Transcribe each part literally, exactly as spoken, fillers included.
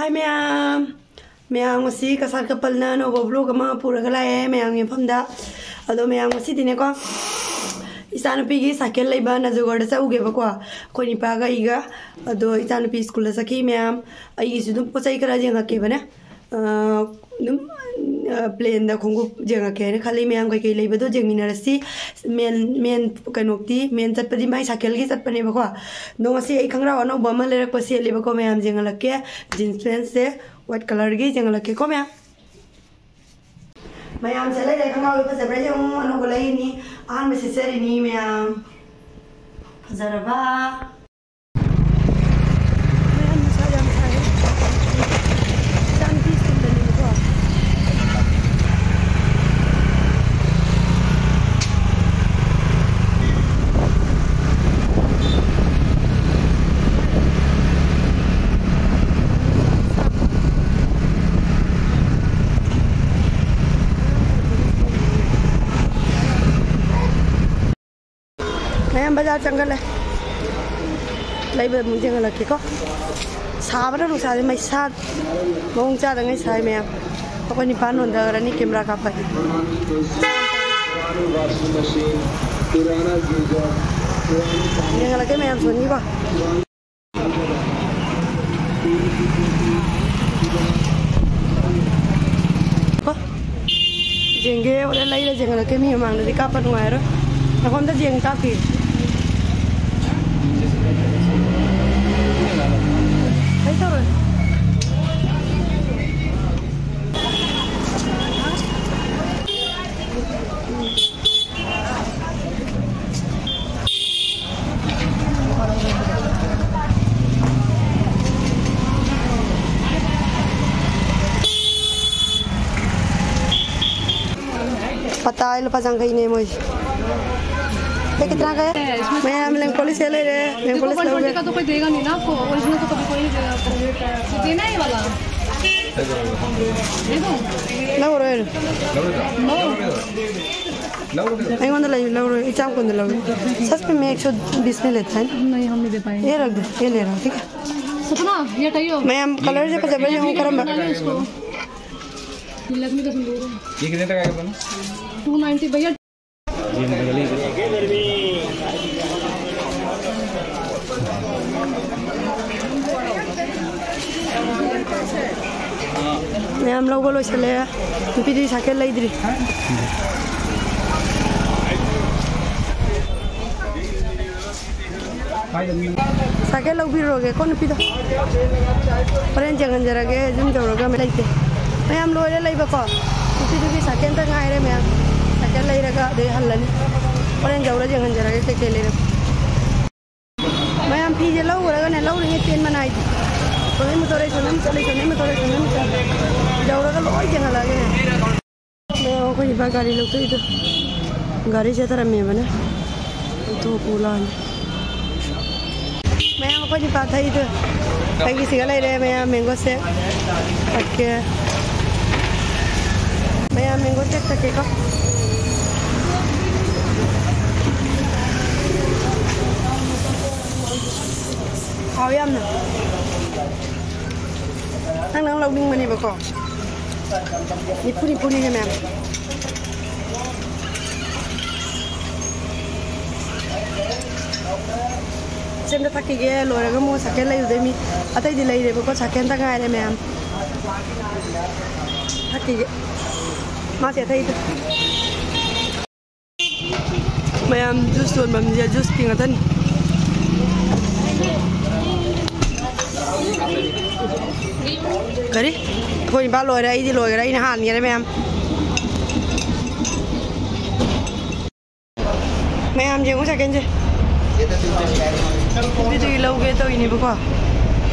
Hi ꯃꯌꯥꯝ, ꯃꯌꯥꯝ ꯉꯁꯤ ꯀꯁꯥꯠ ꯀꯄꯜꯅ ꯑꯅꯧꯕ vlog ꯑꯃ ꯄꯨꯔꯒ ꯂꯥꯛꯑꯦ ꯃꯌꯥꯝꯒꯤ ꯃꯐꯝꯗ꯫ ꯑꯗꯣ ꯃꯌꯥꯝ ꯉꯁꯤꯗꯤꯅꯦꯀꯣ, ꯏꯆꯥꯅꯨꯄꯤꯒꯤ ꯁꯥꯏꯀꯦꯜ ꯂꯩꯕ ꯅꯖꯨꯒꯔꯗ ꯆꯠꯂꯨꯒꯦꯕꯀꯣ, ꯑꯩꯈꯣꯏ ꯅꯤꯄꯥꯒ ꯑꯩꯒ꯫ ꯑꯗꯣ ꯏꯆꯥꯅꯨꯄꯤ ꯁ꯭ꯀꯨꯜꯗ ꯆꯠꯈꯤ ꯃꯌꯥꯝ꯫ ꯑꯩꯒꯤꯁꯨ ꯑꯗꯨꯝ ꯄꯣꯠ ꯆꯩ ꯈꯔ ꯌꯦꯡꯉꯛꯀꯦꯕꯅꯦ꯫ ꯑ, ꯑꯗꯨꯝ, ꯑ, plainꯗ ꯈꯣꯡꯎꯞ ꯌꯦꯡꯉꯛꯀꯦ ꯍꯥꯏꯅ ꯈꯜꯂꯤ꯫ ꯃꯌꯥꯝ ꯀꯩꯀꯩ ꯂꯩꯕꯗꯣ ꯌꯦꯡꯃꯤꯟꯅꯔꯁꯤ꯫ ꯃꯦꯟ, ꯃꯦꯟ ꯀꯩꯅꯣꯗꯤ, ꯃꯦꯟ ꯆꯠꯄꯗꯤ ꯃꯥꯏ ꯁꯥꯏꯀꯜꯒꯤ ꯆꯠꯄꯅꯦꯕꯀꯣ꯫ ꯑꯗꯣ ꯉꯁꯤ ꯑꯩ ꯈꯪꯒ꯭ꯔꯥꯎ ꯑꯅꯧꯕ ꯑꯃ ꯂꯩꯔꯛꯄ ꯁꯦꯠꯂꯦꯕꯀꯣ ꯃꯌꯥꯝ, ꯌꯦꯡꯍꯜꯂꯛꯀꯦ꯫ Jeans pantꯁꯦ white colourꯒꯤ ꯌꯦꯡꯍꯜꯂꯛꯀꯦꯀꯣ ꯃꯌꯥꯝ꯫ ꯃꯌꯥꯝꯁꯦ ꯂꯩꯔꯦ, ꯈꯪꯒ꯭ꯔꯥꯎꯗꯣ ꯐꯖꯕ꯭ꯔꯥ ꯌꯦꯡꯉꯨ, ꯑꯅꯧꯕ ꯂꯩꯔꯤꯅꯤ, ꯑꯍꯥꯟꯕ ꯁꯦꯠꯆꯔꯤꯅꯤ ꯃꯌꯥꯝ꯫ ꯐꯖꯔꯕ꯫ ꯃꯌꯥꯝ ꯅꯨꯡꯁꯥ ꯌꯥꯝ ꯁꯥꯏ꯫ ꯏꯆꯥꯅꯨꯄꯤ ꯁ꯭ꯀꯨꯜꯗꯅꯦꯕꯀꯣ꯫ ꯃꯌꯥꯝ ꯕꯖꯥꯔ ꯆꯪꯒꯠꯂꯦ꯫ ꯂꯩꯕ ꯑꯃꯨꯛ ꯌꯦꯡꯍꯜꯂꯛꯀꯦꯀꯣ꯫ ꯁꯥꯕꯅ ꯅꯨꯡꯁꯥꯁꯦ ꯃꯩꯁꯥ ꯃꯑꯣꯡ ꯆꯥꯗꯉꯩ ꯁꯥꯏ ꯃꯌꯥꯝ꯫ ꯑꯩꯈꯣꯏ ꯅꯤꯄꯥꯟ ꯅꯣꯟꯊꯈ꯭ꯔꯅꯤ camera ꯀꯥꯞꯄꯒꯤ꯫ ꯌꯦꯡꯍꯜꯂꯛꯀꯦ ꯃꯌꯥꯝ ꯁꯣꯟꯒꯤꯀꯣ꯫ ꯀꯣ꯫ ꯌꯦꯡꯒꯦ, ꯍꯣꯔꯦꯟ ꯂꯩꯔ ꯌꯦꯡꯍꯜꯂꯛꯀꯦ, ꯃꯤ ꯃꯃꯥꯡꯗꯗꯤ ꯀꯥꯞꯄ ꯅꯨꯡꯉꯥꯏꯔꯣꯏ꯫ ꯅꯈꯣꯟꯗ ꯌꯦꯡ ꯀꯥꯞꯈꯤ꯫ ꯀꯩ ꯇꯧꯔꯣꯏ꯫ पता है, लो पसंद गई नहीं मुझे। ये कितना का है? मैं मेलंकोली से ले रहे हैं, देखो, मेलंकोली से वन ट्वेंटी लोगे। का तो कोई देगा नहीं ना आपको, ओरिजिनल तो कभी कोई नहीं देगा आपको। देना है ये वाला। देखो। लो, लो। नो। ꯑꯩꯉꯣꯟꯗ ꯂꯩ, ꯂꯧꯔꯣꯏ, ꯏꯆꯥꯝ ꯀꯨꯟꯗ ꯂꯧꯔꯣꯏ꯫ ꯁꯁꯄꯦꯟ ꯃꯌꯦꯛꯁꯨ ꯕꯤꯁꯅꯦ ꯂꯩꯇꯥꯏ꯫ नहीं, हम नहीं दे पाएंगे। ये रख दो, ये ले रहा हूँ, ठीक है? सुनो, ये हटाइयो। मैम, कलर से पता चल रहा है, वो करम। ये लकड़ी का सिंदूर है। ये कितने तक आएगा दोनों? टू नाइंटी भैया। मैम, लोग बोलो चले। ꯅꯨꯄꯤꯗꯤ ꯁꯥꯏꯀꯜ ꯂꯩꯗ꯭ꯔꯤ꯫ ꯁꯥꯏꯀꯜ ꯂꯧꯕꯤꯔꯨꯔꯒꯦꯀꯣ ꯅꯨꯄꯤꯗꯣ꯫ ꯍꯣꯔꯦꯟ ꯌꯦꯡꯍꯟꯖꯔꯒꯦ, ꯌꯨꯝ ꯌꯧꯔꯒ ꯂꯩꯇꯦ꯫ ꯃꯌꯥꯝ ꯂꯣꯏꯔꯦ ꯂꯩꯕꯀꯣ꯫ ꯅꯨꯄꯤꯗꯨꯒꯤ ꯁꯥꯏꯀꯜꯇ ꯉꯥꯏꯔꯦ ꯃꯌꯥꯝ꯫ ꯁꯥꯏꯀꯜ ꯂꯩꯔꯒ ꯑꯗꯩ ꯍꯜꯂꯅꯤ꯫ ꯍꯣꯔꯦꯟ ꯌꯧꯔ ꯌꯦꯡꯍꯟꯖꯔꯒꯦ ꯀꯩꯀꯩ ꯂꯩꯔꯛꯄ꯫ ꯃꯌꯥꯝ ꯐꯤꯁꯦ ꯂꯧꯈ꯭ꯔꯒꯅꯦ, ꯂꯧꯔꯤꯉꯩ ꯄꯦꯟꯕ ꯅꯥꯏꯗꯦ꯫ ꯁꯣꯝꯗꯩ ꯑꯃꯨꯛ ꯇꯧꯔꯛꯏ, ꯁꯣꯝꯗꯩ ꯑꯃꯨꯛ ꯆꯠꯂꯤ, ꯁꯣꯝꯗꯩ ꯑꯃꯨꯛ ꯇꯧꯔꯛꯏ, ꯁꯣꯝꯗꯩ ꯑꯃꯨꯛ ꯆꯠꯂꯤ꯫ ꯌꯧꯔꯒ ꯂꯣꯏ ꯌꯦꯡꯍꯜꯂꯛꯑꯒꯦꯅꯦ꯫ ꯃꯌꯥꯝ ꯑꯩꯈꯣꯏ ꯅꯤꯄꯥ ꯒꯥꯔꯤ ꯂꯧꯊꯣꯛꯏꯗꯣ꯫ ꯒꯥꯔꯤ ꯆꯠꯊꯔꯝꯃꯦꯕꯅꯦ꯫ ꯂꯧꯊꯣꯛ ꯄꯨ ꯂꯥꯛꯑꯅꯤ꯫ ꯃꯌꯥꯝ ꯑꯩꯈꯣꯏ ꯅꯤꯄꯥ ꯊꯛꯏꯗꯣ꯫ ꯑꯩꯒꯤ ꯁꯤꯒ ꯂꯩꯔꯦ ꯃꯌꯥꯝ ꯃꯦꯡꯒꯣ ꯁꯦꯛ꯫ ꯑꯣꯀꯦ꯫ ꯃꯌꯥꯝ ꯃꯦꯡꯒꯣ ꯁꯦꯛ ꯊꯛꯀꯦꯀꯣ꯫ ꯍꯥꯎ ꯌꯥꯝꯅ꯫ ꯅꯪ ꯅꯪ ꯂꯧꯅꯤꯡꯕꯅꯦꯕꯀꯣ꯫ ꯅꯤꯐꯨ ꯅꯤꯐꯨꯅꯤꯅꯦ ꯃꯌꯥꯝ꯫ ꯁꯦꯝꯗ ꯊꯛꯈꯤꯒꯦ, ꯂꯣꯏꯔꯒ ꯑꯃꯨꯛ ꯁꯥꯏꯀꯜ ꯂꯩꯔꯨꯗꯣꯏꯅꯤ꯫ ꯑꯇꯩꯗꯤ ꯂꯩꯔꯦꯕꯀꯣ, ꯁꯥꯏꯀꯜꯗ ꯉꯥꯏꯔꯦ ꯃꯌꯥꯝ꯫ ꯊꯛꯈꯤꯒꯦ꯫ ꯃꯥꯁꯦ ꯑꯇꯩꯗ꯫ ꯃꯌꯥꯝ ꯖꯨꯁ ꯌꯣꯟꯐꯝꯁꯦ ꯖꯨꯁꯀꯤ ꯉꯥꯛꯇꯅꯤ꯫ ꯀꯔꯤ? ꯑꯩꯈꯣꯏ ꯅꯤꯄꯥ ꯂꯣꯏꯔꯦ, ꯑꯩꯗꯤ ꯂꯣꯏꯈ꯭ꯔꯦ, ꯑꯩꯅ ꯍꯥꯟꯈ꯭ꯔꯦ ꯃꯌꯥꯝ꯫ ꯃꯌꯥꯝ ꯌꯦꯡꯉꯨ ꯁꯥꯏꯀꯜꯁꯦ꯫ ꯅꯨꯄꯤꯗꯨꯒꯤ ꯂꯧꯒꯦ ꯇꯧꯔꯤꯅꯦꯕꯀꯣ꯫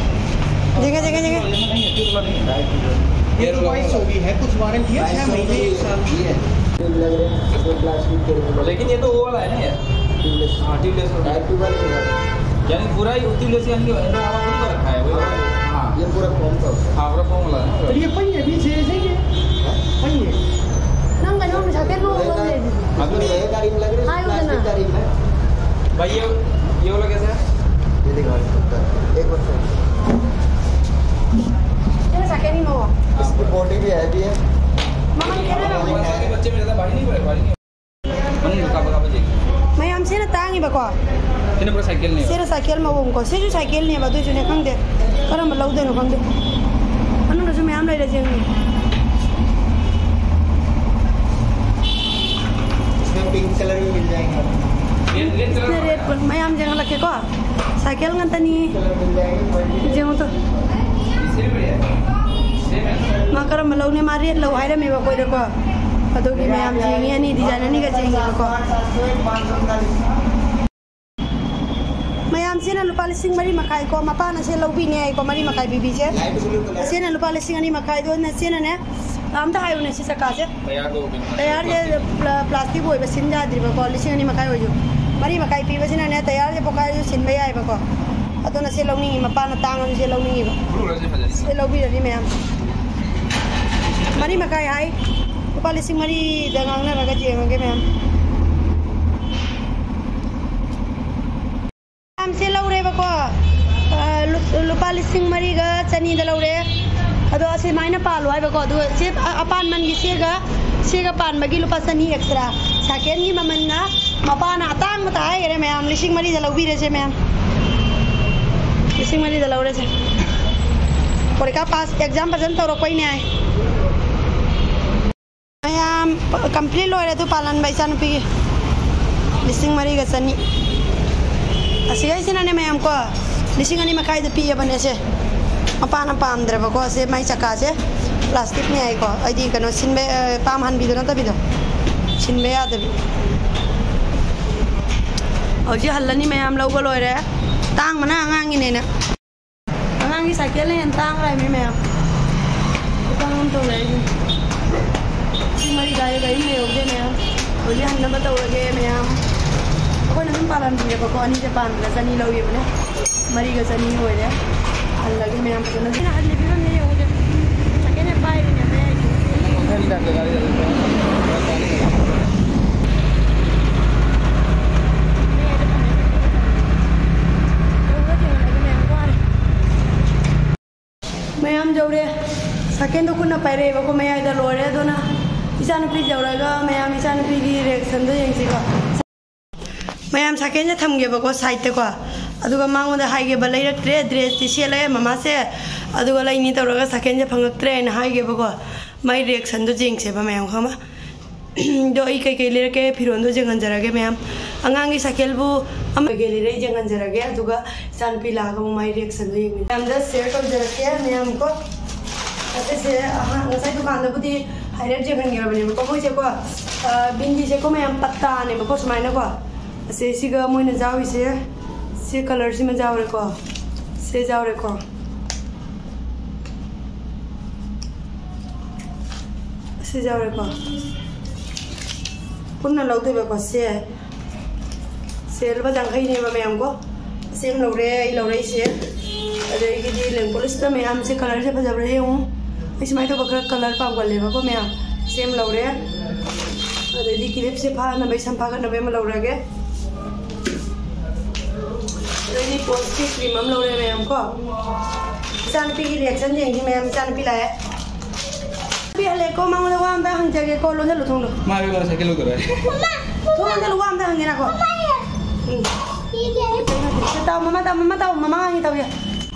ꯌꯦꯡꯉꯦ, ꯌꯦꯡꯉꯦ, ꯌꯦꯡꯉꯦ꯫ ये तो बाईस सौ भी है, कुछ वारंटी है, छह महीने, एक साल। लेकिन ये तो वो वाला है ना यार। हाँ, ट्यूबलेस वाला। यानी पूरा ही ट्यूबलेस, यानी कि हवा खुद का रखा है, वही वाला। हाँ। ये पूरा फोम का होता है। हाँ, पूरा फोम वाला है ना। तो ये पहिए भी छह से ही है। हाँ? पहिए। ꯅꯪ ꯀꯩꯅꯣꯝ ꯁꯥꯏꯀꯜ ꯅꯣꯡꯃ ꯂꯩꯔꯤꯗꯨꯗꯤ꯫ अभी नए गाड़ी में लग रहे हैं, ꯍꯥꯏꯌꯨꯗꯅ꯫ प्लास्टिक गाड़ी में। भाई, ये, ये वाला कैसा है? ये देखो, एक बार। ꯁꯥꯏꯀꯦꯜ ꯃꯑꯣꯡ ꯀꯣ, ꯁꯤꯁꯨ ꯁꯥꯏꯀꯦꯜꯅꯦꯕ, ꯑꯗꯨꯏꯁꯨꯅꯦ ꯈꯪꯗꯦ ꯀꯔꯝꯕ ꯂꯧꯗꯣꯏꯅꯣ ꯈꯪꯗꯦ꯫ ꯃꯅꯨꯡꯗꯁꯨ ꯃꯌꯥꯝ ꯂꯩꯔꯦ, ꯌꯦꯡꯉꯨ꯫ इसमें पिंक कलर भी मिल जाएगा। ꯁꯤꯅ ꯔꯦꯠ ꯃꯌꯥꯝ ꯌꯦꯡꯍꯜꯂꯛꯀꯦꯀꯣ꯫ ꯁꯥꯏꯀꯦꯜ ꯉꯥꯛꯇꯅꯤ꯫ ꯌꯦꯡꯉꯨ ꯇꯨ꯫ ꯃꯥ ꯀꯔꯝꯕ ꯂꯧꯅꯤ? ꯃꯥ ꯔꯦꯠ ꯂꯧ ꯍꯥꯏꯔꯝꯃꯦꯕ ꯑꯩꯈꯣꯏꯗꯀꯣ꯫ ꯑꯗꯨꯒꯤ ꯃꯌꯥꯝ ꯌꯦꯡꯉꯤ, ꯑꯅꯤ ꯗꯤꯖꯥꯏꯟ ꯑꯅꯤꯒ ꯆꯦꯟꯒꯦꯕꯀꯣ꯫ ꯃꯌꯥꯝ, ꯁꯤꯅ ꯂꯨꯄꯥ ꯂꯤꯁꯤꯡ ꯃꯔꯤ ꯃꯈꯥꯏ ꯀꯣ, ꯃꯄꯥꯅ ꯁꯦ ꯂꯧꯕꯤꯅꯦ ꯍꯥꯏꯀꯣ, ꯃꯔꯤ ꯃꯈꯥꯏ ꯄꯤꯕꯤꯁꯦ꯫ ꯑꯁꯤꯅ ꯂꯨꯄꯥ ꯂꯤꯁꯤꯡ ꯑꯅꯤ ꯃꯈꯥꯏꯗꯣ, ꯅꯆꯦꯅꯅꯦ, ꯑꯝꯇ ꯍꯥꯏꯌꯨꯅꯦ, ꯁꯤ ꯆꯀꯥꯁꯦ꯫ ꯇꯌꯥꯔꯁꯦ ꯄ꯭ꯂꯥ-, ꯄ꯭ꯂꯥꯁꯇꯤꯛ ꯑꯣꯏꯕ ꯁꯤꯟ ꯌꯥꯗ꯭ꯔꯤꯕꯀꯣ, ꯂꯤꯁꯤꯡ ꯑꯅꯤ ꯃꯈꯥꯏ ꯑꯣꯏꯁꯨ꯫ ꯃꯔꯤ ꯃꯈꯥꯏ ꯄꯤꯕꯁꯤꯅꯅꯦ, ꯇꯌꯥꯔꯁꯦ ꯄꯣꯈꯥꯏꯔꯁꯨ ꯁꯤꯟꯕ ꯌꯥꯏꯕꯀꯣ꯫ ꯑꯗꯨꯅ ꯁꯤ ꯂꯧꯅꯤꯡꯉꯤ, ꯃꯄꯥꯅ ꯇꯥꯡꯉꯁꯨ ꯁꯤ ꯂꯧꯅꯤꯡꯉꯤꯕ꯫ ꯁꯤ ꯂꯧꯕꯤꯔꯅꯤ ꯃꯌꯥꯝ꯫ ꯃꯔꯤ ꯃꯈꯥꯏ ꯍꯥꯏ꯫ ꯂꯨꯄꯥ ꯂꯤꯁꯤꯡ ꯃꯔꯤꯗ ꯉꯥꯡꯅꯔꯒ ꯌꯦꯡꯉꯒꯦ ꯃꯌꯥꯝ꯫ ꯃꯌꯥꯝꯁꯦ ꯂꯧꯔꯦꯕꯀꯣ꯫ ꯑ, ꯂꯨ-, ꯂꯨꯄꯥ ꯂꯤꯁꯤꯡ ꯃꯔꯤꯒ ꯆꯅꯤꯗ ꯂꯧꯔꯦ꯫ ꯑꯗꯣ ꯑꯁꯤꯃꯥꯏꯅ ꯄꯥꯜꯂꯣ ꯍꯥꯏꯕꯀꯣ꯫ ꯑꯗꯨꯒ ꯁꯤ ꯑ-, ꯑꯄꯥꯟ ꯃꯟꯒꯤ ꯁꯤꯒ, ꯁꯤꯒ ꯄꯥꯟꯕꯒꯤ ꯂꯨꯄꯥ ꯆꯅꯤ ꯑꯦꯛꯁꯇ꯭ꯔꯥ꯫ ꯁꯥꯏꯀꯦꯜꯒꯤ ꯃꯃꯜꯅ ꯃꯄꯥꯅ ꯑꯇꯥꯡꯕ ꯇꯥ ꯍꯥꯏꯈꯔꯦ ꯃꯌꯥꯝ, ꯂꯤꯁꯤꯡ ꯃꯔꯤꯗ ꯂꯧꯕꯤꯔꯁꯦ ꯃꯌꯥꯝ꯫ ꯂꯤꯁꯤꯡ ꯃꯔꯤꯗ ꯂꯧꯔꯁꯦ꯫ ꯄꯣꯔꯤꯈꯥ ꯄꯥꯁ, ꯑꯦꯛꯖꯥꯝ ꯐꯖꯅ ꯇꯧꯔꯛꯄꯩꯅꯦ ꯍꯥꯏ꯫ ꯃꯌꯥꯝ, ꯀꯝꯄ꯭ꯂꯤꯠ ꯂꯣꯏꯔꯦ ꯑꯗꯨ ꯄꯥꯜꯍꯟꯕ ꯏꯆꯥꯅꯨꯄꯤꯒꯤ꯫ ꯂꯤꯁꯤꯡ ꯃꯔꯤꯒ ꯆꯅꯤ꯫ ꯑꯁꯤꯈꯩꯁꯤꯅꯅꯦ ꯃꯌꯥꯝ ꯀꯣ, ꯂꯤꯁꯤꯡ ꯑꯅꯤ ꯃꯈꯥꯏꯗ ꯄꯤꯑꯕꯅꯦ ꯁꯦ꯫ ꯃꯄꯥꯅ ꯄꯥꯝꯗ꯭ꯔꯕꯀꯣ, ꯁꯦ ꯃꯥꯏ ꯆꯀꯥꯁꯦ ꯄ꯭ꯂꯥꯁꯇꯤꯛꯅꯦ ꯍꯥꯏꯀꯣ꯫ ꯑꯩꯗꯤ ꯀꯩꯅꯣ ꯁꯤꯟꯕ, ꯑ, ꯄꯥꯝ ꯍꯟꯕꯤꯗꯣ ꯅꯠꯇꯕꯤꯗꯣ꯫ ꯁꯤꯟꯕ ꯌꯥꯗꯕꯤ꯫ ꯍꯧꯖꯤꯛ ꯍꯜꯂꯅꯤ ꯃꯌꯥꯝ, ꯂꯧꯕ ꯂꯣꯏꯔꯦ꯫ ꯇꯥꯡꯕꯅ ꯑꯉꯥꯡꯒꯤꯅꯦꯅ꯫ ꯑꯉꯥꯡꯒꯤ ꯁꯥꯏꯀꯦꯜꯅ ꯍꯦꯟꯅ ꯇꯥꯡꯈ꯭ꯔꯦ ꯃꯤ ꯃꯌꯥꯝ꯫ ꯈꯨꯇꯥꯡ ꯑꯃ ꯇꯧꯔꯦ ꯑꯩꯁꯦ꯫ ꯂꯤꯁꯤꯡ ꯃꯔꯤ ꯀꯥꯏꯔꯦ, ꯒꯥꯔꯤ ꯂꯩꯍꯧꯗꯦ ꯃꯌꯥꯝ꯫ ꯍꯧꯖꯤꯛ ꯍꯟꯅꯕ ꯇꯧꯔꯒꯦ ꯃꯌꯥꯝ꯫ ꯑꯩꯈꯣꯏꯅ ꯑꯗꯨꯝ ꯄꯥꯜꯍꯟꯕꯤꯔꯦꯕꯀꯣ, ꯑꯅꯤꯁꯦ ꯄꯥꯟꯕꯗ ꯆꯅꯤ ꯂꯧꯈꯤꯕꯅꯦ꯫ ꯃꯔꯤꯒ ꯆꯅꯤ ꯑꯣꯏꯔꯦ꯫ ꯍꯜꯂꯒꯦ ꯃꯌꯥꯝ ꯐꯖꯅ꯫ ꯁꯤꯅ ꯍꯜꯂꯤ ꯐꯤꯕꯝꯅꯦ ꯌꯦꯡꯉꯨꯁꯦ꯫ ꯁꯥꯏꯀꯜꯅ ꯄꯥꯏꯔꯤꯅꯦ ꯃꯌꯥꯏꯁꯦ꯫ ꯃꯌꯥꯝ ꯌꯧꯔꯦ꯫ ꯁꯥꯏꯀꯦꯜꯗꯣ ꯈꯨꯠꯅ ꯄꯥꯏꯔꯛꯑꯦꯕꯀꯣ, ꯃꯌꯥꯏꯗ ꯂꯣꯏꯔꯦ꯫ ꯑꯗꯨꯅ ꯏꯆꯥꯅꯨꯄꯤ ꯌꯧꯔꯒ ꯃꯌꯥꯝ ꯏꯆꯥꯅꯨꯄꯤꯒꯤ ꯔꯤꯌꯦꯛꯁꯟꯗꯣ ꯌꯦꯡꯁꯤꯀꯣ꯫ ꯃꯌꯥꯝ ꯁꯥꯏꯀꯦꯜꯁꯦ ꯊꯝꯒꯦꯕꯀꯣ ꯁꯥꯏꯠꯇꯀꯣ꯫ ꯑꯗꯨꯒ ꯃꯉꯣꯟꯗ ꯍꯥꯏꯒꯦꯕ, ꯂꯩꯔꯛꯇ꯭ꯔꯦ, ꯗ꯭ꯔꯦꯁꯇꯤ ꯁꯦꯠꯂꯦ ꯃꯃꯥꯁꯦ, ꯑꯗꯨꯒ ꯂꯩꯅꯤ ꯇꯧꯔꯒ ꯁꯥꯏꯀꯦꯟꯁꯦ ꯐꯪꯉꯛꯇ꯭ꯔꯦꯅ ꯍꯥꯏꯒꯦꯕꯀꯣ꯫ ꯃꯥꯏ ꯔꯤꯌꯦꯛꯁꯟꯗꯣ ꯌꯦꯡꯁꯦꯕ ꯃꯌꯥꯝ, ꯈꯪꯕ? ꯑꯗꯣ ꯑꯩ ꯀꯩꯀꯩ ꯂꯩꯔꯛꯀꯦ, ꯐꯤꯔꯣꯟꯗꯣ ꯌꯦꯡꯍꯟꯖꯔꯒꯦ ꯃꯌꯥꯝ꯫ ꯑꯉꯥꯡꯒꯤ ꯁꯥꯏꯀꯦꯜꯕꯨ ꯑꯃ ꯀꯩꯀꯩ ꯂꯩꯔꯛ ꯌꯦꯡꯍꯟꯖꯔꯒꯦ, ꯑꯗꯨꯒ ꯏꯆꯥꯅꯨꯄꯤ ꯂꯥꯛꯑꯒ ꯑꯃꯨꯛ ꯃꯥꯏ ꯔꯤꯌꯦꯛꯁꯟꯗꯣ ꯌꯦꯡꯃꯤꯟꯅ-, ꯃꯌꯥꯝꯗ ꯁꯤꯌꯔ ꯇꯧꯖꯔꯛꯀꯦ ꯃꯌꯥꯝ ꯀꯣ꯫ ꯑꯁꯤꯁꯦ ꯑꯍꯥꯟ-, ꯉꯁꯥꯏ ꯗꯨꯀꯥꯟꯗꯕꯨꯗꯤ ꯍꯥꯏꯔꯞ ꯌꯦꯡꯍꯟꯈ꯭ꯔꯕꯅꯦꯕꯀꯣ꯫ ꯃꯣꯏꯁꯦꯀꯣ, ꯑ, ꯕꯤꯟꯗꯤꯁꯦꯀꯣ ꯃꯌꯥꯝ ꯄꯠꯇꯥꯅꯦꯕꯀꯣ, ꯁꯨꯃꯥꯏꯅꯀꯣ꯫ ꯑꯁꯦ ꯁꯤꯒ ꯃꯣꯏꯅ ꯌꯥꯎꯔꯤꯁꯦ, ꯁꯤ ꯀꯂꯔꯁꯤꯃ ꯌꯥꯎꯔꯦꯀꯣ, ꯁꯤ ꯌꯥꯎꯔꯦꯀꯣ, ꯁꯤ ꯌꯥꯎꯔꯦꯀꯣ꯫ ꯄꯨꯟꯅ ꯂꯧꯗꯣꯏꯕꯀꯣ ꯁꯦ꯫ ꯁꯦ ꯂꯨꯄꯥ ꯌꯥꯡꯈꯩꯅꯦꯕ ꯃꯌꯥꯝ ꯀꯣ꯫ ꯁꯦꯝ ꯂꯧꯔꯦ, ꯑꯩ ꯂꯧꯔꯛꯏꯁꯦ꯫ ꯑꯗꯒꯤꯗꯤ ꯂꯦꯡꯄꯣꯂꯤꯁꯇ ꯃꯌꯥꯝꯁꯦ ꯀꯂꯔꯁꯦ ꯐꯖꯕ꯭ꯔꯥ ꯌꯦꯡꯉꯨ꯫ ꯑꯩ ꯁꯨꯃꯥꯏꯅ ꯇꯧꯕ ꯈꯔ ꯀꯂꯔ ꯄꯥꯝꯒꯜꯂꯦꯕꯀꯣ ꯃꯌꯥꯝ꯫ ꯁꯦꯝ ꯂꯧꯔꯦ꯫ ꯑꯗꯩꯗꯤ ꯀꯤꯂꯤꯞꯁꯦ ꯐꯥꯅꯕ, ꯁꯝ ꯐꯥꯒꯠꯅꯕ ꯑꯃ ꯂꯧꯔꯒꯦ꯫ ꯑꯗꯩꯗꯤ ꯄꯣꯟꯁꯀꯤ ꯀ꯭ꯔꯤꯝ ꯑꯃ ꯂꯧꯔꯦ ꯃꯌꯥꯝ ꯀꯣ꯫ ꯏꯆꯥꯅꯨꯄꯤꯒꯤ ꯔꯤꯌꯦꯛꯁꯟ ꯌꯦꯡꯁꯤ ꯃꯌꯥꯝ, ꯏꯆꯥꯅꯨꯄꯤ ꯂꯥꯛꯑꯦ꯫ ꯅꯨꯄꯤ ꯍꯜꯂꯛꯑꯦꯀꯣ, ꯃꯉꯣꯟꯗ ꯋꯥ ꯑꯝꯇ ꯍꯪꯖꯒꯦꯀꯣ, ꯂꯣꯟꯁꯤꯜꯂꯨ ꯊꯣꯡꯗꯣ꯫ ꯃꯥ ꯏꯕꯦꯝꯃ ꯁꯥꯏꯀꯜ ꯂꯧꯗꯣꯔꯦ꯫ ꯊꯣꯡ ꯂꯣꯟꯁꯤꯜꯂꯨ, ꯋꯥ ꯑꯝꯇ ꯍꯪꯒꯦ ꯉꯥꯏꯈꯣ꯫ ꯎꯝ꯫ ꯇꯥꯎ, ꯃꯃꯥ ꯇꯥꯎ, ꯃꯃꯥ ꯇꯥꯎ, ꯃꯃꯥ ꯉꯥꯡꯉꯤ ꯇꯥꯎ꯫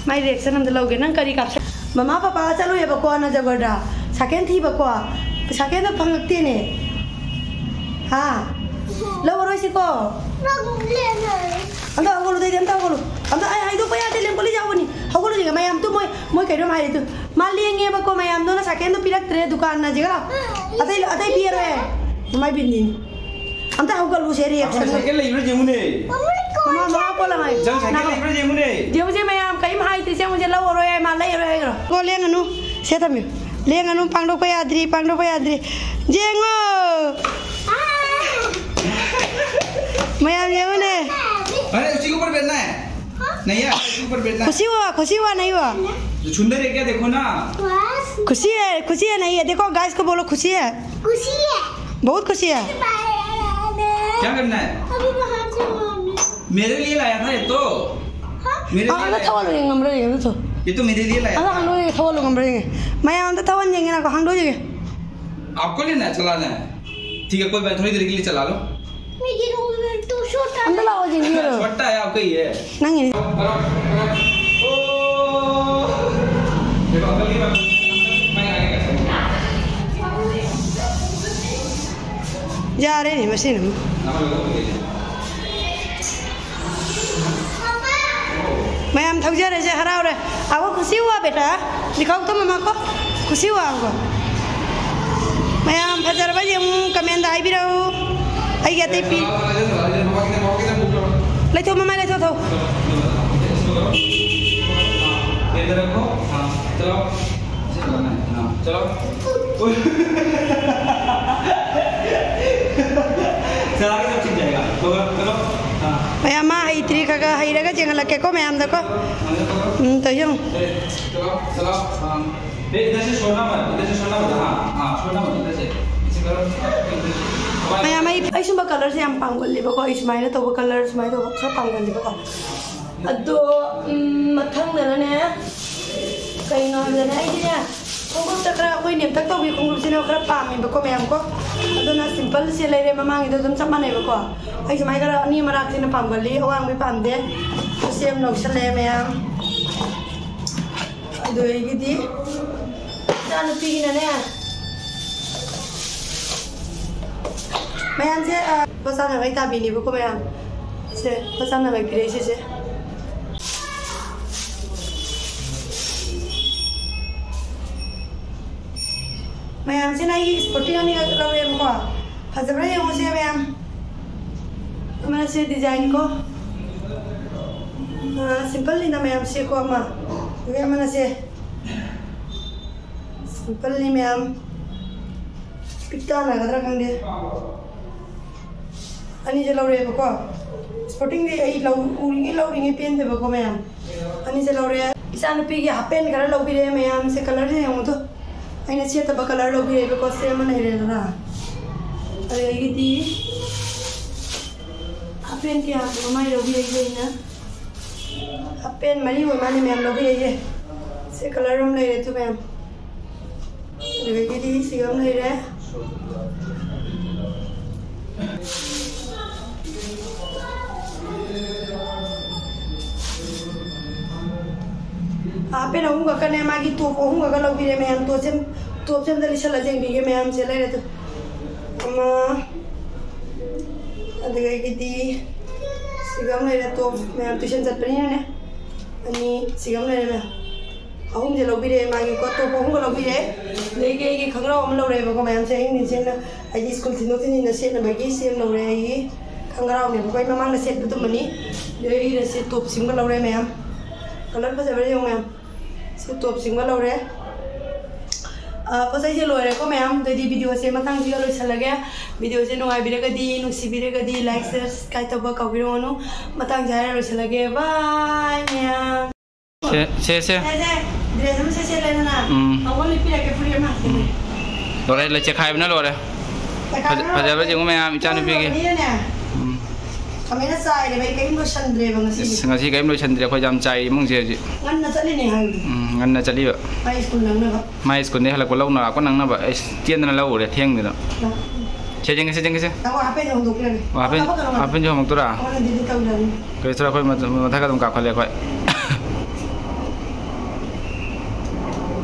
ꯃꯥꯏ ꯔꯤꯌꯦꯛꯁꯟ ꯑꯝꯇ ꯂꯧꯒꯦ꯫ ꯅꯪ ꯀꯔꯤ ꯀꯥꯞꯁꯦ? ꯃꯃꯥ ꯄꯄꯥ ꯆꯠꯂꯨꯏꯌꯦꯕꯀꯣ ꯅꯖꯒꯔꯗ꯫ ꯁꯥꯏꯀꯦꯟ ꯊꯤꯕꯀꯣ꯫ ꯁꯥꯏꯀꯦꯟꯗꯣ ꯐꯪꯉꯛꯇꯦꯅꯦ꯫ ꯍꯥ? ꯂꯧꯔꯔꯣꯏꯁꯤꯀꯣ? ꯑꯝꯇ ꯍꯧꯒꯠꯂꯨ, ꯑꯗꯩꯗꯤ ꯑꯝꯇ ꯍꯧꯒꯠꯂꯨ꯫ ꯑꯝꯇ ꯑꯩ ꯍꯥꯏꯗꯣꯛꯄ ꯌꯥꯗꯦ, ꯂꯦꯡꯄꯣꯂꯤ ꯌꯥꯎꯕꯅꯤ꯫ ꯍꯧꯒꯠꯂꯨꯁꯤꯒ ꯃꯌꯥꯝ ꯇꯨ ꯃꯣꯏ, ꯃꯣꯏ ꯀꯩꯅꯣꯝ ꯍꯥꯏꯔꯦ ꯇꯨ꯫ ꯃꯥ ꯂꯦꯡꯉꯦꯕꯀꯣ ꯃꯌꯥꯝꯗꯣꯅ ꯁꯥꯏꯀꯦꯟꯗꯣ ꯄꯤꯔꯛꯇ꯭ꯔꯦ ꯗꯨꯀꯥꯟꯅ ꯖꯤꯒ꯫ ꯑꯇꯩ, ꯑꯇꯩ ꯄꯤꯔꯔꯣꯏ꯫ ꯃꯃꯥꯏ ꯕꯤꯟꯅꯤꯅꯤ꯫ ꯑꯝꯇ ꯍꯧꯒꯠꯂꯨꯁꯦ, ꯔꯤꯌꯦꯛꯁꯟ꯫ ꯁꯥꯏꯀꯦꯟ ꯂꯩꯕ꯭ꯔꯥ ꯌꯦꯡꯉꯨꯅꯦ꯫ ꯃꯃꯥ, ꯃꯃꯥ ꯄꯣꯂꯥꯡ ꯍꯥꯏ꯫ ꯆꯪ, ꯁꯥꯏꯀꯦꯟ ꯂꯩꯕ꯭ꯔꯥ ꯌꯦꯡꯉꯨꯅꯦ꯫ ꯌꯦꯡꯉꯨꯁꯦ ꯃꯌꯥꯝ, ꯀꯔꯤꯝ ꯍꯥꯏꯗ꯭ꯔꯤꯁꯦ ꯌꯦꯡꯉꯨꯁꯦ, ꯂꯧꯔꯔꯣꯏ ꯍꯥꯏ, ꯃꯥ ꯂꯩꯔꯔꯣꯏ ꯍꯥꯏꯈ꯭ꯔꯣ꯫ ꯀꯣ ꯂꯦꯡꯉꯅꯨ, ꯁꯦ ꯊꯝꯕꯤꯌꯨ꯫ ꯂꯦꯡꯉꯅꯨ, ꯄꯥꯡꯊꯣꯛꯄ ꯌꯥꯗ꯭ꯔꯤ, ꯄꯥꯡꯊꯣꯛꯄ ꯌꯥꯗ꯭ꯔꯤ꯫ ꯌꯦꯡꯉꯣ꯫ ꯃꯌꯥꯝ ꯌꯦꯡꯉꯨꯅꯦ꯫ अरे, उसी के ऊपर बैठना है। नहीं है, उसी के ऊपर बैठना है। खुशी हुआ, खुशी हुआ नहीं हुआ? जो छुंदर है क्या, देखो ना। खुशी है, खुशी है नहीं है? देखो गाइस को बोलो खुशी है। खुशी है। बहुत खुशी है। क्या करना है? अभी बाहर से मारने। मेरे लिए लाया था ये तो। हाँ? मेरे लिए लाया था। ꯊꯧꯍꯜꯂꯨ ꯌꯦꯡꯉꯝꯕ꯭ꯔꯥ ꯌꯦꯡꯉꯦ ꯑꯗꯨ꯫ ये तो मेरे लिए लाया था। ꯊꯧꯍꯜꯂꯨ ꯌꯦꯡꯉꯦ꯫ ꯃꯌꯥꯝ ꯑꯝꯇ ꯊꯧꯍꯟ ꯌꯦꯡꯒꯦ ꯉꯥꯏꯈꯣ, ꯍꯥꯡꯗꯣꯛ ꯌꯦꯡꯒꯦ꯫ आपको लेना है, चलाना है? ठीक है, कोई बात, थोड़ी देर के लिए चला लो। मेरी रोल में तो ꯑꯝꯇ ꯂꯥꯛꯑꯣ, ꯌꯦꯡꯕꯤꯔꯣ꯫ ꯅꯪꯒꯤꯅꯤ꯫ ꯌꯥꯔꯦꯅꯦ, ꯃꯁꯤꯅ ꯑꯃꯨꯛ꯫ ꯃꯌꯥꯝ ꯊꯧꯖꯔꯁꯦ, ꯍꯔꯥꯎꯔꯦ꯫ ꯑꯕꯣ, ꯈꯨꯁꯤ ꯍꯨꯋꯥ ꯕꯦꯇꯥ? ꯗꯤꯈꯥꯎ ꯇꯣ ꯃꯃꯥ ꯀꯣ꯫ ꯈꯨꯁꯤ ꯍꯨꯋꯥ ꯑꯕꯣ꯫ ꯃꯌꯥꯝ ꯐꯖꯔꯕ ꯌꯦꯡꯉꯨ, ꯀꯃꯦꯟꯗ ꯍꯥꯏꯕꯤꯔꯛꯎ꯫ ꯑꯩꯒꯤ ꯑꯇꯩ ꯄꯤ-, ꯂꯩꯊꯧ, ꯃꯃꯥꯏ ꯂꯩꯊꯧ, ꯊꯧ꯫ ꯃꯌꯥꯝ, ꯃꯥ ꯍꯩꯇ꯭ꯔꯤ, ꯈꯔ ꯈꯔ ꯍꯩꯔꯒ ꯆꯦꯟꯍꯜꯂꯛꯀꯦꯀꯣ ꯃꯌꯥꯝꯗꯀꯣ꯫ ꯎꯝ, ꯇꯧ ꯌꯦꯡꯉꯨ꯫ चलो, चलो, हाँ। ए, इधर से छोड़ना मत, इधर से छोड़ना मत, हाँ, हाँ, छोड़ना मत, इधर से। इसे करो। ꯃꯌꯥꯝ, ꯑꯩ, ꯑꯩ ꯁꯨꯝꯕ ꯀꯂꯔꯁꯦ ꯌꯥꯝ ꯄꯥꯝꯒꯜꯂꯦꯕꯀꯣ, ꯑꯩ ꯁꯨꯃꯥꯏꯅ ꯇꯧꯕ ꯀꯂꯔ ꯁꯨꯃꯥꯏꯅ ꯇꯧꯕ ꯈꯔ ꯄꯥꯝꯒꯜꯂꯦꯕꯀꯣ꯫ ꯑꯗꯣ, ꯎꯝ, ꯃꯊꯪꯗꯅꯅꯦ, ꯀꯩꯅꯣ ꯍꯥꯏꯕꯗꯅꯦ, ꯑꯩꯗꯤꯅꯦ, ꯈꯣꯡꯎꯞꯇ ꯈꯔ ꯑꯩꯈꯣꯏ ꯅꯦꯝꯇꯛ ꯇꯧꯕꯤ ꯈꯣꯡꯎꯞꯁꯤꯅ ꯈꯔ ꯄꯥꯝꯃꯦꯕꯀꯣ ꯃꯌꯥꯝ ꯀꯣ꯫ ꯑꯗꯨꯅ ꯁꯤꯝꯄꯜꯁꯦ ꯂꯩꯔꯦ, ꯃꯃꯥꯡꯒꯤꯗꯣ ꯑꯗꯨꯝ ꯆꯞ ꯃꯥꯟꯅꯩꯕꯀꯣ꯫ ꯑꯩ ꯁꯨꯃꯥꯏꯅ ꯈꯔ ꯑꯅꯤ ꯃꯔꯛꯁꯤꯅ ꯄꯥꯝꯒꯜꯂꯤ, ꯑꯋꯥꯡꯕꯤ ꯄꯥꯝꯗꯦ꯫ ꯁꯤ ꯑꯃ ꯂꯧꯁꯜꯂꯦ ꯃꯌꯥꯝ꯫ ꯑꯗꯨꯗꯒꯤꯗꯤ ꯏꯆꯥꯅꯨꯄꯤꯒꯤꯅꯅꯦ, ꯃꯌꯥꯝꯁꯦ, ꯑ, ꯂꯨꯄꯥ ꯆꯥꯝ ꯌꯥꯡꯈꯩ ꯇꯥꯕꯤꯅꯦꯕꯀꯣ ꯃꯌꯥꯝ꯫ ꯁꯦ, ꯂꯨꯄꯥ ꯆꯥꯝ ꯌꯥꯡꯈꯩ ꯄꯤꯔꯛꯏ ꯁꯤꯁꯦ꯫ ꯃꯌꯥꯝꯁꯤꯅ ꯑꯩꯒꯤ ꯏꯁꯄꯣꯔꯇꯤꯡ ꯑꯅꯤꯈꯛ ꯂꯧꯔꯦꯕꯀꯣ꯫ ꯐꯖꯕ꯭ꯔꯥ ꯌꯦꯡꯉꯨꯁꯦ ꯃꯌꯥꯝ꯫ ꯑꯃꯅ ꯁꯤ ꯗꯤꯖꯥꯏꯟ ꯀꯣ꯫ ꯑ, ꯁꯤꯝꯄꯜꯅꯤꯅ ꯃꯌꯥꯝ ꯁꯦꯀꯣ ꯑꯃ꯫ ꯑꯗꯨꯒ ꯑꯃꯅ ꯁꯦ꯫ ꯁꯤꯝꯄꯜꯅꯤ ꯃꯌꯥꯝ꯫ ꯄꯤꯛꯇꯥꯅꯒꯗ꯭ꯔꯥ ꯈꯪꯗꯦ꯫ ꯑꯅꯤꯁꯦ ꯂꯧꯔꯦꯕꯀꯣ꯫ ꯏꯁꯄꯣꯔꯇꯤꯡꯗꯤ ꯑꯩ ꯂꯧ-, ꯎꯔꯤꯉꯩ ꯂꯧꯔꯤꯉꯩ ꯄꯦꯟꯗꯦꯕꯀꯣ ꯃꯌꯥꯝ꯫ ꯑꯅꯤꯁꯦ ꯂꯧꯔꯦ꯫ ꯏꯆꯥꯅꯨꯄꯤꯒꯤ ꯍꯥꯞ ꯄꯦꯟ ꯈꯔ ꯂꯧꯕꯤꯔꯛꯑꯦ ꯃꯌꯥꯝꯁꯦ, ꯀꯂꯔꯁꯦ ꯌꯦꯡꯉꯨꯗꯣ꯫ ꯑꯩꯅ ꯁꯦꯠꯇꯕ ꯀꯂꯔ ꯂꯧꯕꯤꯔꯛꯑꯦꯕꯀꯣ, ꯁꯦ ꯑꯃ ꯂꯩꯔꯦꯗꯅ꯫ ꯑꯗꯒꯤꯗꯤ ꯍꯥꯞ ꯄꯦꯟ ꯀꯌꯥ ꯃꯃꯥꯏ ꯂꯧꯕꯤꯔꯛꯏꯁꯦ ꯑꯩꯅ꯫ ꯍꯥꯞ ꯄꯦꯟ ꯃꯔꯤ ꯑꯣꯏ ꯃꯥꯜꯂꯦ ꯃꯌꯥꯝ ꯂꯧꯕꯤꯔꯛꯏꯁꯦ꯫ ꯁꯤ ꯀꯂꯔ ꯑꯃ ꯂꯩꯔꯦ ꯑꯗꯨ ꯃꯌꯥꯝ꯫ ꯑꯗꯨꯗꯒꯤꯗꯤ ꯁꯤꯒ ꯑꯃ ꯂꯩꯔꯦ꯫ ꯍꯥꯞ ꯄꯦꯟ ꯑꯍꯨꯝ ꯈꯛꯀꯅꯦ, ꯃꯥꯒꯤ ꯇꯣꯞ ꯑꯍꯨꯝ ꯈꯛꯀ ꯂꯧꯕꯤꯔꯦ ꯃꯌꯥꯝ꯫ ꯇꯣꯞꯁꯦ, ꯇꯣꯞꯁꯦ ꯑꯝꯇ ꯂꯤꯠꯁꯜꯂ ꯌꯦꯡꯕꯤꯒꯦ ꯃꯌꯥꯝꯁꯦ꯫ ꯂꯩꯔꯦ ꯑꯗꯨ ꯑꯃ, ꯑꯗꯨꯗꯒꯤꯗꯤ ꯁꯤꯒ ꯑꯃ ꯂꯩꯔꯦ꯫ ꯇꯣꯞ ꯃꯌꯥꯝ ꯇ꯭ꯌꯨꯁꯟ ꯆꯠꯄꯅꯤꯅꯅꯦ꯫ ꯑꯅꯤ ꯁꯤꯒ ꯑꯃ ꯂꯩꯔꯦ ꯃꯌꯥꯝ꯫ ꯑꯍꯨꯝꯁꯦ ꯂꯧꯕꯤꯔꯦ ꯃꯥꯒꯤ꯫ ꯀꯣꯠ ꯇꯣꯞ ꯑꯍꯨꯝꯒ ꯂꯧꯕꯤꯔꯦ꯫ ꯑꯗꯒꯤ ꯑꯩꯒꯤ ꯈꯣꯡꯒ꯭ꯔꯥꯎ ꯑꯃ ꯂꯧꯔꯦꯕꯀꯣ ꯃꯌꯥꯝꯁꯦ꯫ ꯑꯩ ꯅꯤꯡꯁꯤꯡꯅ ꯑꯩꯒꯤ ꯁ꯭ꯀꯨꯜ ꯊꯤꯟꯗꯣꯛ ꯊꯤꯟꯖꯤꯟꯗ ꯁꯦꯠꯅꯕꯒꯤ ꯁꯤ ꯑꯃ ꯂꯧꯔꯦ꯫ ꯑꯩꯒꯤ ꯈꯣꯡꯒ꯭ꯔꯥꯎꯅꯦꯕꯀꯣ, ꯑꯩ ꯃꯃꯥꯡꯗ ꯁꯦꯠꯄꯗꯨꯃꯅꯤ꯫ ꯑꯗꯩ ꯑꯩꯅ ꯁꯤ ꯇꯣꯞꯁꯤꯡꯒ ꯂꯧꯔꯦ ꯃꯌꯥꯝ꯫ ꯀꯂꯔ ꯐꯖꯕ꯭ꯔꯥ ꯌꯦꯡꯉꯣ ꯃꯌꯥꯝ꯫ ꯁꯤ ꯇꯣꯞꯁꯤꯡꯒ ꯂꯧꯔꯦ꯫ ꯑ, ꯄꯣꯠ ꯆꯩꯁꯦ ꯂꯣꯏꯔꯦꯀꯣ ꯃꯌꯥꯝ꯫ ꯑꯗꯩꯗꯤ ꯚꯤꯗꯤꯑꯣꯁꯦ ꯃꯇꯥꯡꯁꯤꯒ ꯂꯣꯏꯁꯤꯜꯂꯒꯦ꯫ ꯚꯤꯗꯤꯑꯣꯁꯦ ꯅꯨꯡꯉꯥꯏꯕꯤꯔꯒꯗꯤ, ꯅꯨꯡꯁꯤꯕꯤꯔꯒꯗꯤ like, subscribe ꯇꯧꯕ ꯀꯥꯎꯕꯤꯔꯛꯑꯅꯨ꯫ ꯃꯇꯥꯡꯁꯦ ꯍꯥꯏꯔ ꯂꯣꯏꯁꯤꯜꯂꯒꯦ꯫ Bye ꯃꯌꯥꯝ꯫ ꯁꯦ, ꯁꯦ, ꯁꯦ꯫ ꯁꯦ, ꯁꯦ, ꯗ꯭ꯔꯦꯁ ꯑꯃ ꯁꯦꯠ ꯁꯦꯠꯂꯦꯗꯅ꯫ ꯎꯝ꯫ ꯑꯃꯨꯛ ꯂꯤꯠꯄꯤꯔꯛꯀꯦ ꯐꯨꯔꯤꯠ ꯑꯃ꯫ ꯎꯝ꯫ ꯂꯣꯏꯔꯦ, ꯂꯣꯏꯔꯦ, ꯆꯦꯈꯥꯏꯕꯅ ꯂꯣꯏꯔꯦ꯫ ꯆꯦꯈꯥꯏꯕꯅ ꯐꯖ-, ꯐꯖꯕ꯭ꯔꯥ ꯂꯣꯏꯔꯦ꯫ ꯌꯦꯡꯉꯨ ꯃꯌꯥꯝ, ꯏꯆꯥꯅꯨꯄꯤꯒꯤ꯫ ꯐꯨꯔꯤꯠ ꯂꯣꯏꯕꯅꯤꯅꯅꯦ꯫ ꯎꯝ꯫ ꯀꯃꯥꯏꯅ ꯆꯥꯏꯔꯦꯕ? ꯑꯩ ꯀꯔꯤꯝ ꯂꯣꯏꯁꯟꯗ꯭ꯔꯦꯕ ꯉꯁꯤꯗꯤ꯫ ꯑꯁ, ꯉꯁꯤ ꯀꯔꯤꯝ ꯂꯣꯏꯁꯟꯗ꯭ꯔꯦ, ꯑꯩꯈꯣꯏ ꯌꯥꯝ ꯆꯥꯏꯔꯤ ꯏꯃꯨꯡꯁꯦ ꯍꯧꯖꯤꯛ꯫ ꯉꯟꯅ ꯆꯠꯂꯤꯅꯦ ꯍꯥꯏꯕꯗꯤ꯫ ꯎꯝ, ꯉꯟꯅ ꯆꯠꯂꯤꯕ꯫ ꯃꯥꯏ ꯁ꯭ꯀꯨꯜ ꯅꯪꯅꯕ꯫ ꯃꯥꯏ ꯁ꯭ꯀꯨꯜꯗꯩ ꯍꯜꯂꯛꯄ ꯂꯧ ꯂꯥꯛꯄ ꯅꯪꯅꯕ꯫ ꯑꯩꯁ, ꯆꯦꯟꯗꯅ ꯂꯧꯔꯨꯔꯦ ꯊꯦꯡꯗꯅ꯫ ꯂꯥꯛ꯫ ꯁꯦ, ꯌꯦꯡꯒꯦꯁꯦ, ꯌꯦꯡꯒꯦꯁꯦ꯫ ꯉꯥꯏꯈꯣ, ꯍꯥꯞꯄꯦꯟꯁꯦ ꯍꯣꯡꯗꯣꯛꯄꯤꯔꯒꯦ꯫ ꯑꯣ, ꯍꯥꯞꯄꯦꯟ-, ꯀꯥꯄꯛꯀꯅꯣ꯫ ꯍꯥꯞꯄꯦꯟꯁꯦ ꯍꯣꯡꯗꯣꯛꯇꯣꯏꯔꯥ? ꯍꯣꯔꯦꯟ ꯗꯤꯂꯤꯠ ꯇꯧꯖꯔꯅꯤ꯫ ꯀꯔꯤ ꯊꯣꯛꯑꯦ, ꯑꯩꯈꯣꯏ ꯃꯊ-, ꯃꯊꯛ ꯑꯗꯨꯝ ꯀꯥꯈꯠꯂꯦ ꯑꯩꯈꯣꯏ꯫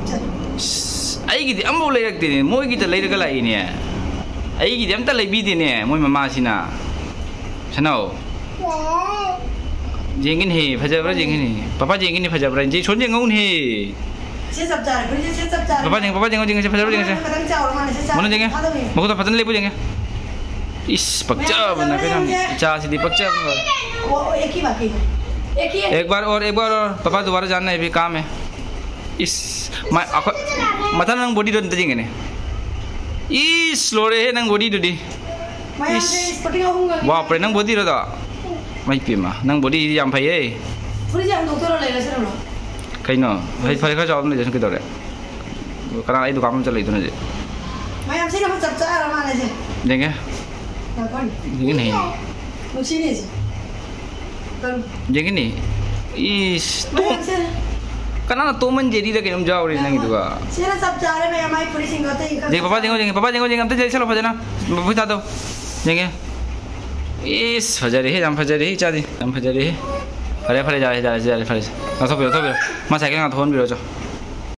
ꯆꯠ꯫ ꯑꯁ, ꯑꯩꯒꯤꯗꯤ ꯑꯃꯐꯥꯎ ꯂꯩꯔꯛꯇꯦꯅꯦ, ꯃꯣꯏꯒꯤꯗ ꯂꯩꯔꯒ ꯂꯥꯛꯏꯅꯦ꯫ ꯑꯩꯒꯤꯗꯤ ꯑꯝꯇ ꯂꯩꯕꯤꯗꯦꯅꯦ, ꯃꯣꯏ ꯃꯃꯥꯁꯤꯅ꯫ ꯁꯅꯥꯎ꯫ ꯌꯦꯡꯒꯤꯅꯦ, ꯐꯖꯕ꯭ꯔꯥ ꯌꯦꯡꯒꯤꯅꯦ꯫ ꯄꯄꯥ ꯌꯦꯡꯒꯤꯅꯦ, ꯐꯖꯕ꯭ꯔꯥ? ꯖꯦꯁꯣꯟ ꯌꯦꯡꯉꯧꯅꯦ꯫ ꯁꯤ ꯆꯞ ꯆꯥꯔꯦ, ꯐꯨꯔꯤꯠꯁꯦ ꯁꯤ ꯆꯞ ꯆꯥꯔꯦ꯫ ꯄꯄꯥ ꯌꯦꯡꯉꯣ, ꯄꯄꯥ ꯌꯦꯡꯉꯣ, ꯌꯦꯡꯉꯁꯦ, ꯐꯖꯕ꯭ꯔꯥ ꯌꯦꯡꯉꯁꯦ꯫ ꯈꯤꯇꯪ ꯆꯥꯎꯔ ꯃꯥꯜꯂꯦ, ꯁꯤ ꯆꯥ-, ꯃꯅꯨꯡ ꯌꯦꯡꯉꯦ꯫ ꯊꯥꯗꯧꯅꯦ꯫ ꯃꯈꯨꯠꯇ ꯐꯖꯅ ꯂꯦꯞꯄꯨ ꯌꯦꯡꯉꯦ꯫ ꯏꯁ, ꯄꯛꯆꯕꯅ ꯃꯌꯥꯝ ꯀꯩꯅꯣ꯫ ꯆꯥꯁꯦ꯫ ꯏꯆꯥꯁꯤꯗꯤ ꯄꯛꯆꯕꯅ ꯂꯣꯏꯔꯦ꯫ ꯑꯣ, ꯑꯣ, ꯑꯦꯛ ꯍꯤ ꯕꯥꯠ ꯍꯤ꯫ ꯑꯦꯛ ꯍꯤ꯫ एक बार और, एक बार और। पापा दोबारा जाना है, अभी काम है। ꯏꯁ, ꯃꯥ-, ꯑꯩꯈꯣꯏ, ꯃꯊꯪ ꯅꯪ ꯕꯣꯗꯤꯗꯣ ꯑꯝꯇ ꯌꯦꯡꯒꯦꯅꯦ꯫ ꯏꯁ, ꯂꯣꯏꯔꯦꯍꯦ ꯅꯪ ꯕꯣꯗꯤꯗꯨꯗꯤ꯫ ꯃꯌꯥꯝꯁꯦ ꯏꯁ꯫ ꯏꯁꯄꯣꯔꯇꯤꯡ ꯑꯍꯨꯝꯒ ꯕꯥꯞꯔꯦ, ꯅꯪ ꯕꯣꯗꯤꯔꯣ ꯑꯗꯣ? ꯃꯩ ꯄꯦꯝꯃ, ꯅꯪ ꯕꯣꯗꯤꯗꯤ ꯌꯥꯝ ꯐꯩꯌꯦ꯫ ꯐꯨꯔꯤꯠꯁꯦ ꯍꯟꯗꯣꯛꯇꯣꯏꯔꯣ ꯂꯩꯔꯁꯤꯔꯣ? ꯀꯩꯅꯣ? ꯐꯩ, ꯐꯔꯦ, ꯈꯔ ꯆꯥꯎꯕ ꯑꯃ ꯂꯩꯖꯁꯅꯨ ꯀꯩꯗꯧꯔꯦ? ꯀꯅꯥ ꯑꯩ ꯗꯨꯀꯥꯟ ꯑꯃ ꯆꯠꯂ ꯂꯩꯗꯣꯏꯅꯣ ꯍꯧꯖꯤꯛ? ꯃꯌꯥꯝꯁꯤꯅ ꯑꯃ ꯆꯞ ꯆꯥꯔ ꯃꯥꯜꯂꯦꯁꯦ꯫ ꯌꯦꯡꯒꯦ꯫ ꯉꯥꯏꯈꯣꯅꯦ꯫ ꯌꯦꯡꯒꯦꯅꯦ꯫ ꯅꯨꯡꯁꯤꯅꯦ ꯁꯦ꯫ ꯌꯦꯡꯒꯦꯅꯦ꯫ ꯏꯁ, ꯇꯣ-, ꯃꯌꯥꯝꯁꯦ꯫ ꯀꯅꯥꯅ ꯇꯣꯝ ꯑꯦꯟ ꯖꯦꯔꯤꯗ ꯀꯩꯅꯣꯝ ꯌꯥꯎꯔꯤ ꯅꯪꯒꯤꯗꯨꯒ? ꯁꯤꯅ ꯆꯞ ꯆꯥꯔꯦ ꯃꯌꯥꯝ, ꯃꯥꯏ ꯐꯨꯔꯤꯠꯁꯤꯡꯗꯣ ꯑꯇꯩ ꯈꯔ ꯌꯦꯡ, ꯄꯄꯥ ꯌꯦꯡꯉꯣ, ꯌꯦꯡꯉꯦ, ꯄꯄꯥ ꯌꯦꯡꯉꯣ, ꯌꯦꯡꯉꯦ, ꯑꯝꯇ ꯌꯦꯡꯁꯜꯂꯣ ꯐꯖꯅ꯫ ꯃꯐꯨꯠ ꯊꯥꯗꯣ꯫ ꯌꯦꯡꯒꯦ꯫ ꯏꯁ, ꯐꯖꯔꯦꯍꯦ, ꯌꯥꯝ ꯐꯖꯔꯦꯍꯦ, ꯏꯆꯥꯗꯤ ꯌꯥꯝ ꯐꯖꯔꯦꯍꯦ꯫ ꯐꯔꯦ, ꯐꯔꯦ, ꯌꯥꯔꯦ, ꯌꯥꯔꯦ, ꯌꯥꯔꯦ, ꯐꯔꯦ꯫ ꯂꯧꯊꯣꯛꯄꯤꯔꯣ, ꯂꯧꯊꯣꯛꯄꯤꯔꯣ꯫ ꯃꯥ ꯁꯥꯏꯀꯜ ꯉꯥꯛ ꯊꯧꯍꯟꯕꯤꯔꯣ, ꯆꯣ꯫